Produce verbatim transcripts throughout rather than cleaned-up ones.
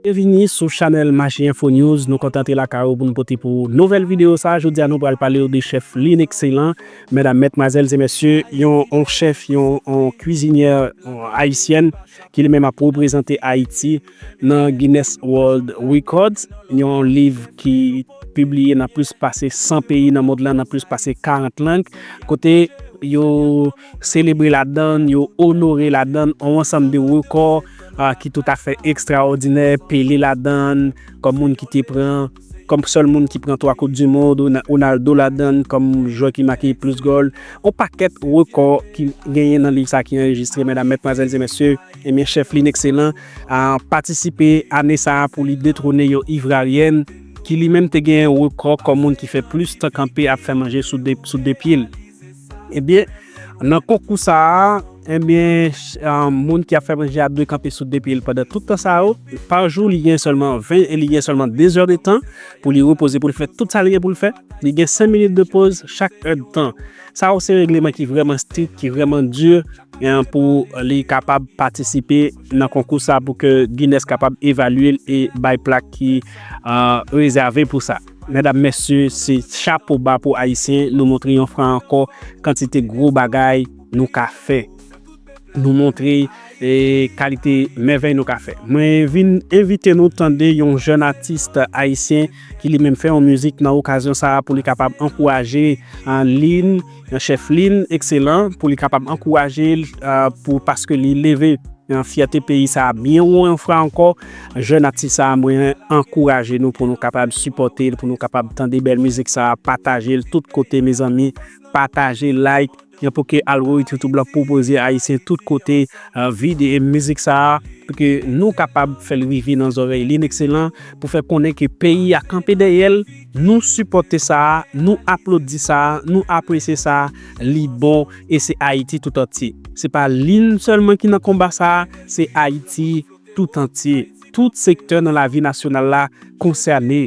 Byenvini sou chanèl Maji Enfo News. Nou kontan te lakay ou pou nou pote pou ou nouvèl videyo sa. Jodi a nou pral pale w de chèf Lin Excellent. Medam, matmwazèl e mesye, yon, yon chèf, yon, yon kwizinyè, yon ayisyèn ki li menm ap reprezante Ayiti nan Guinness World Records, yon liv ki pibliye nan plis pase san peyi nan mond lan, nan plis pase karant lang, kote yo selebre ladann, yo onore ladann, yon ansanm de rekò, a, ki toutafè ekstraòdinè, Pele ladann, kòm moun ki te pran, kòm sèl moun ki pran twa Koup di Mond, Ronaldo ladann, kòm jwè ki make plis gòl, yon pakèt rekò ki genyen nan liv sa ki anrejistre, medam, matmwazèl e mesye, ebyen, chèf Lin Excellent a patisipe ane sa a pou li detwone yon Ivoiryèn ki li menm te gen rekò kòm moun ki fè plis tan kanpe ap fè manje sou de, sou de pye l. Ebyen, nan konkou sa a, ebyen, ch-, a, moun ki ap fè manje a dwe kanpe sou de pye l pandan tout tan sa yo. Pa jou, li gen sèlman ven, li gen sèlman de zè de tan pou li repoze, pou li fè tout sa li gen pou l fè. Li gen senk minit de poz chak èdtan. Sa yo se regleman ki vrèman strik, ki vrèman di, e, pou li kapab patisipe nan konkou sa, pou ke Guinness kapab evalye l e bay plak ki, a, rezève pou sa. Medam, mesye, se chapo ba pou Ayisyen. Nou montre yon fwa ankò kantite gwo bagay nou ka fè. Nou montre, e, kalite mèvèy nou ka fè. Mwen vin envite nou tande yon jèn atis ayisyen ki li menm fè yon mizik nan okazyon sa a pou li kapab ankouraje, a, Lin, chèf Lin Excellent, pou li kapab ankouraje l, a, pou, paske li leve, a, fyète peyi sa a byen wo yon fwa ankò. Jèn atis sa a, mwen ankouraje nou pou nou kapab sipòte l, pou nou kapab tande bèl mizik sa a, pataje l tout kote, mezanmi, pataje, like, pou ke algoritm YouTube la pwopoze Ayisyen tout kote, a, vide e mizik sa a, pou ke nou kapab fè l rive nan zòrèy Lin Excellent, pou fè konnen ke peyi a kanpe dèyè l, nou sipòte sa a, nou aplodi sa a, nou apresye sa a, li bon, e se Ayiti tout antye. Se pa Lin sèlman ki nan konba sa a, se Ayiti tout antye. Tout sektè nan lavi nasyonal la konsène.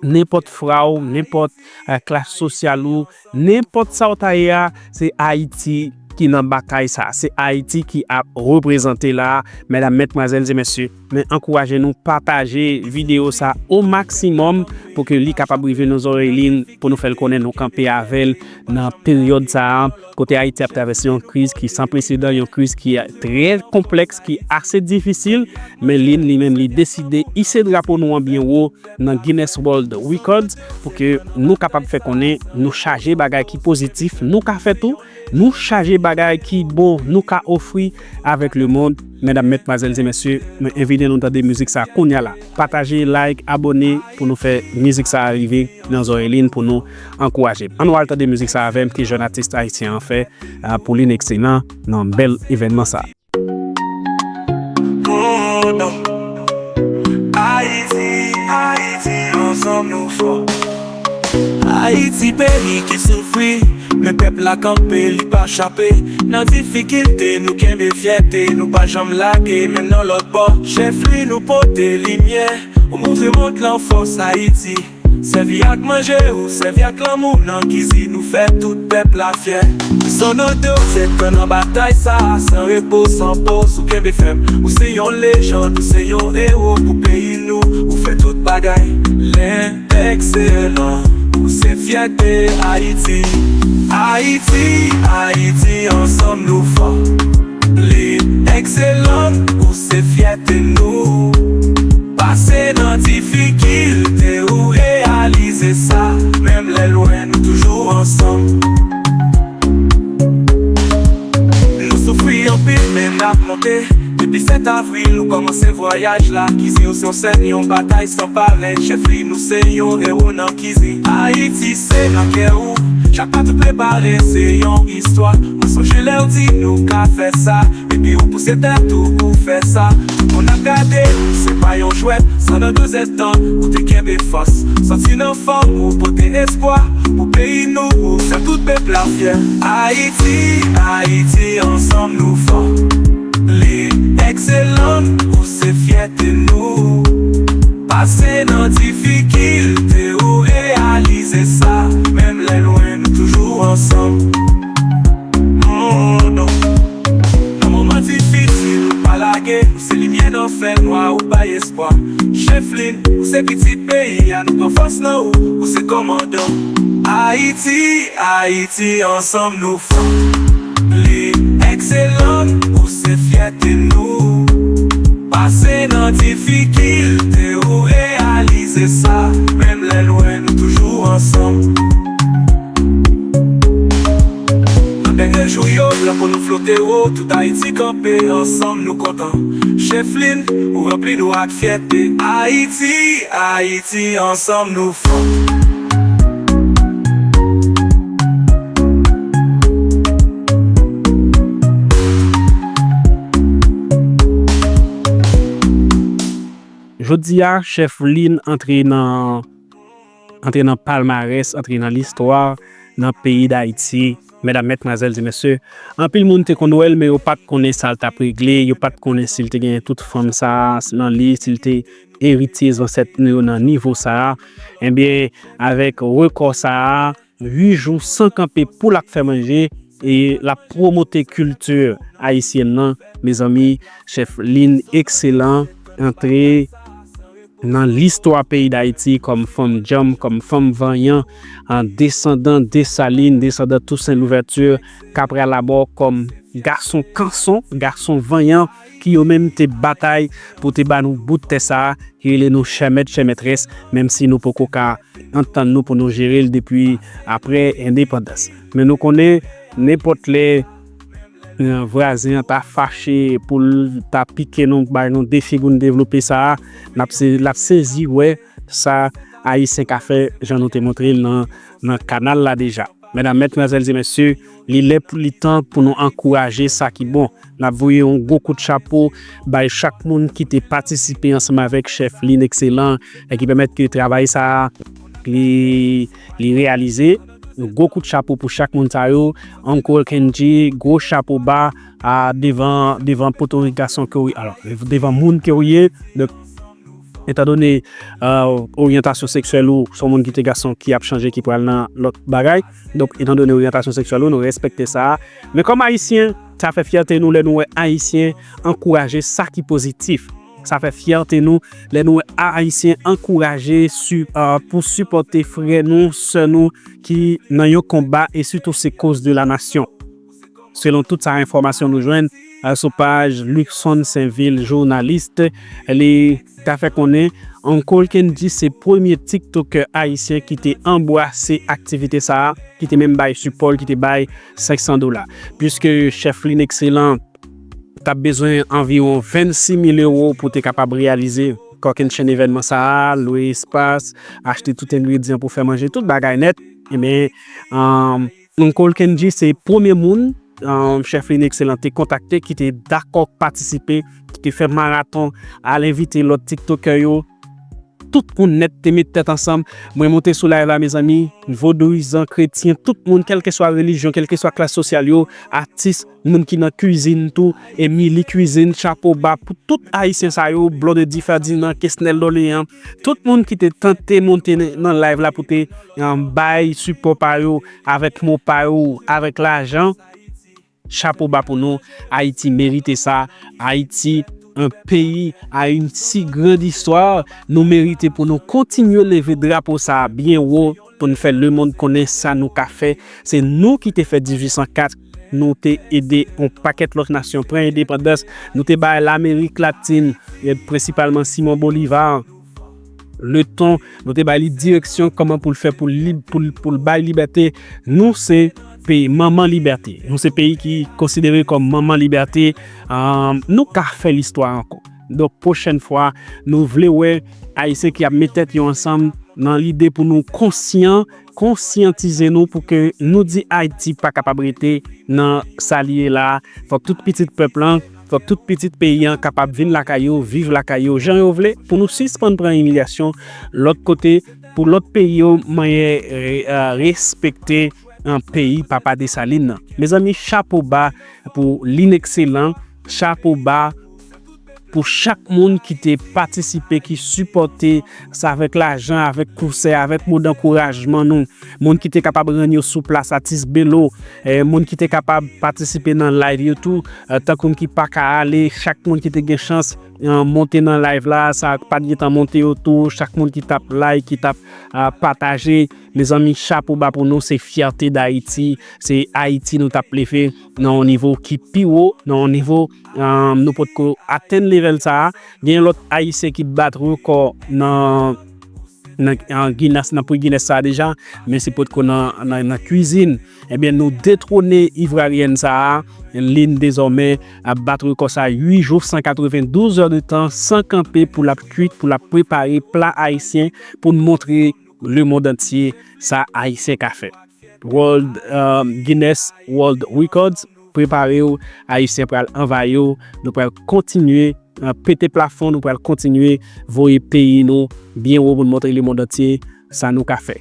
Nenpòt fwa w, nenpòt, e, klas sosyal ou, nenpòt sa w ta ye a, se Ayiti ki nan batay sa. Se Ayiti ki ap reprezante la. Medam, matmwazèl e mesye, mwen ankouraje nou pataje videyo sa o maksimòm pou ke li kapab rive nan zòrèy Lin, pou nou fè l konnen nou kanpe avè l nan peryòd sa a, kote Ayiti ap travèse yon kriz ki san presedan, yon kriz ki trè konplèks, ki ase difisil, men Lin li menm li deside ise drapo nou an byen wo nan Guinness World Records pou ke nou kapab fè konnen nou chaje bagay ki pozitif nou ka fè tou, nou chaje bagay ki bon nou ka ofri avèk lemonn. Medam, matmwazèl e mesye, mwen envite nou tande mizik sa a kounye a la. Pataje, like, abòne pou nou fè mizik sa a rive nan zòrèy Lin, pou nou ankouraje l. Ann nou al tande mizik sa a avè m ke jèn atis ayisyen an fè, a, pou Lin Excellent nan bèl evènman sa a. Oh non. Ayiti, Ayiti, ansanm nou fò. Ayiti, peyi ki soufri, men pèp la kanpe, li pa chape. Nan difikilte, nou kenbe fyète, nou pa janm lage, menm nan lòt bò. Chèf Lin, nou pote limyè, ou montre mond lan fòs Ayiti. Sèvi ak manje ou, sèvi ak lanmou nan kizin ou, fè tout pèp la fyè. Sonn odè w se tan nan batay sa, san repo, san poz, ou kenbe fèm. Ou se yon lejann, ou se yon ewo pou peyi nou, ou fè tout bagay. Lin Excellent, ou se fyète Ayiti. Ayiti, Ayiti, ansanm nou fò. Lin Excellent, ou se fyète nou. Pase nan difikilte, ou reyalize sa. Menm lè lwen, nou toujou ansanm. Nou soufri anpil, men n ap monte. Depi sèt avril, nou kòmanse vwayaj la. Kizin yo se yon sèn, yon batay san parèy. Chèf Lin, nou se yon ewo nan kizin. Ayiti, se nan kè ou. Chak pa tout prepare, se yon istwa. Mwen sonje lè w di nou ka fè sa. Epi ou pouse tèt ou pou fè sa. Tout moun ap gade nou, se pa yon jwèt. San nan douzèdtan, ou te kenbe fòs. Sòti nan fanm ou pote espwa. Pou peyi nou, ou fè tout pèp la fyè. Ayiti, Ayiti, ansanm nou fò. Lin Excellent, ou se fyète nou. Pase nan difikilte, ou reyalize sa. Menm lè lwen, nou toujou ansanm. Oh non. Nan moman difisil, ou pa lage. Ou se limyè nan fènwa, ou bay espwa. Chèf Lin, ou se pitit peyi a, nou pran fòs nan ou, ou se kòmandan. Ayiti, Ayiti, ansanm nou fò. Lin Ekselan, ou se fyète nou. Pase nan difikilte, ou reyalize sa. Menm lè lwen, nou toujou ansanm. Nan dènye jou yo, drapo nou flote wo, tout Ayiti kanpe, ansanm nou kontan. Chèf Lin, ou ranpli nou ak fyète. Ayiti, Ayiti, ansanm nou fò. Jodi a, Chèf Lin antre nan antre nan palmarès, antre nan listwa nan peyi Dayiti. Medam, medmwazèl e mesye, anpil moun te konn wè l, men yo pa t konnen sa l t ap regle, yo pa t konnen si l te genyen tout fanm sa a nan li, si l te eritye zansèt nou yo nan nivo sa a. Ebyen, avèk rekò sa a, uit jou san kanpe pou l ap fè manje, e l ap pwomote kilti ayisyèn nan, mezanmi, Chèf Lin Ekselan antre nan listwa peyi Dayiti kòm fanm djanm, kòm fanm vanyan, an desandan Desalin, desandan Tousen Louvèti, k ap pral abò kòm gason kanson, gason vanyan, ki yo menm te batay pou te ba nou bout tè sa a, ki rele nou chè mèt, chè mètrès, menm si nou poko ka antann nou pou nou jere l depi apre endepandans. Men nou konnen, nenpòt lè, eh, vwazen an ta fache pou l ta pike nou, bay nou defi pou n devlope sa a, n ap se-, l ap sezi wè sa Ayisyen ka fè, jan nou te montre l nan, nan kanal la deja. Medam, medmwazèl e mesye, li lè pou, li tan pou nou ankouraje sa ki bon. N ap voye yon gwo kout chapo bay chak moun ki te patisipe ansanm avèk Chèf Lin Ekselan e ki pèmèt ke travay sa a, li, li reyalize. Yon gwo kout chapo pou chak moun sa yo. Uncle Kendji, gwo chapo ba a devan, devan poto gason ke w, alò, devan moun ke w ye. Donk, etandone, eh, oryantasyon seksyèl ou, se yon moun ki te gason ki ap chanje, ki pral nan lòt bagay. Donk, etandone oryantasyon seksyèl ou, nou respekte sa. Men kòm Ayisyen, sa fè fyète nou lè nou wè Ayisyen ankouraje sa ki pozitif. Sa fè fyète nou lè nou wè Ayisyen ankouraje si-, eh, pou sipòte frè nou, sè nou ki nan yon konba e sitou se cause de la nation. Selon tout sa enfòmasyon nou jwenn, eh, sou paj Luckson Sainvil, jounalis, li ta fè konnen Uncle Kendji se premye TikToker ayisyen ki te anbwase aktivite sa a, ki te menm bay sipò l, ki te bay senk san dola. Piske Chèf Lin Ekselan t ap bezwen anviwon vennsis mil ewo pou te kapab reyalize kòkennchenn evènman sa a, lwe espas, achte tout engredyan pou fè manje, tout bagay nèt. Ebyen, um, Uncle Kendji se premye moun, um, Chèf Lin Ekselan te kontakte, ki te dakò patisipe, ki te fè maraton, al envite lòt TikTokè yo. Tout moun nèt te met tèt ansanm. Mwen monte sou live la, mezanmi. Vodouyizan, kretyen, tout moun, kèlkeswa relijyon, kèlkeswa klas sosyal yo, atis, moun ki nan kwizin tou, Emily Cuisine, chapo ba pou tout Ayisyen sa yo, Blondedy Ferdinand, Kesnel Doléan, tout moun ki te tante monte nan, nan live la pou te, um, bay sipò pa yo, avèk mo pa yo, avèk lajan. Chapo ba pou nou. Ayiti merite sa. Ayiti, un pays à une si grande histoire. Nou merite pou nou kontinye leve drapo sa a byen wo pou n fè lemonn konnen sa nou ka fè. Se nou ki te fè dizuit san kat. Nou te ede yon pakèt lòt nasyon pran endepandans. Nou te bay Lamerik Latin, e prensipalman Simon Bolivar, letan, nou te bay li direksyon kòman pou l fè pou l lib-, pou l, pou l bay libète. Nou se peyi, manman libète. Nou se peyi ki konsidere kòm manman libète. Ah, nou ka fè listwa ankò. Donk, pwochèn fwa, nou vle wè Ayisyen ki ap met tèt yo ansanm nan lide pou nou konsyan, konsyantize nou pou ke nou di Ayiti pa kapab rete nan sa li ye la. Fòk tout pitit pèp lan, fòk tout pitit peyi an kapab vin lakay yo, viv lakay yo jan yo vle, pou nou sispann pran imilyasyon lòt kote, pou lòt peyi yo manyen, eh, eh, respekte, eh, peyi Papa Desalin nan. Mezanmi, chapo ba pou Lin Ekselan, chapo ba pou chak moun ki te patisipe, ki sipòte, sa avèk lajan, avèk konsèy, avèk mo dankourajman nou, moun ki te kapab rann yo sou plas, atis Belo, eh, moun ki te kapab patisipe nan live yo tou, eh, tankou m ki pa ka ale, chak moun ki te gen chans monte nan live la, sa k pa t gentan monte yo tou, chak moun ki t ap like, ki t ap pataje, mezanmi, chapo ba pou nou, se fyète Dayiti, se Ayiti nou t ap leve nan yon nivo ki pi wo, nan yon nivo nou potko atenn level sa a. Gen lòt Ayisyen ki bat rekò nan nan Guinness, nan pri Guinness sa a deja, men se potko nan nan kwizin. Ebyen, nou detwone ivwaryèn sa a, li dezòmè ap bat rekò sa a, uit jou, san katrevendouz è de tan san kanpe, pou l ap kwit, pou l ap prepare pla ayisyen, pou n montre lemonn antye sa Ayisyen ka fè. World Guinness World Records, prepare w, Ayisyen pral anvayi w. Nou pral kontinye pete plafon, nou pral kontinye voye peyi nou byen wo pou n montre lemonn antye sa nou ka fè.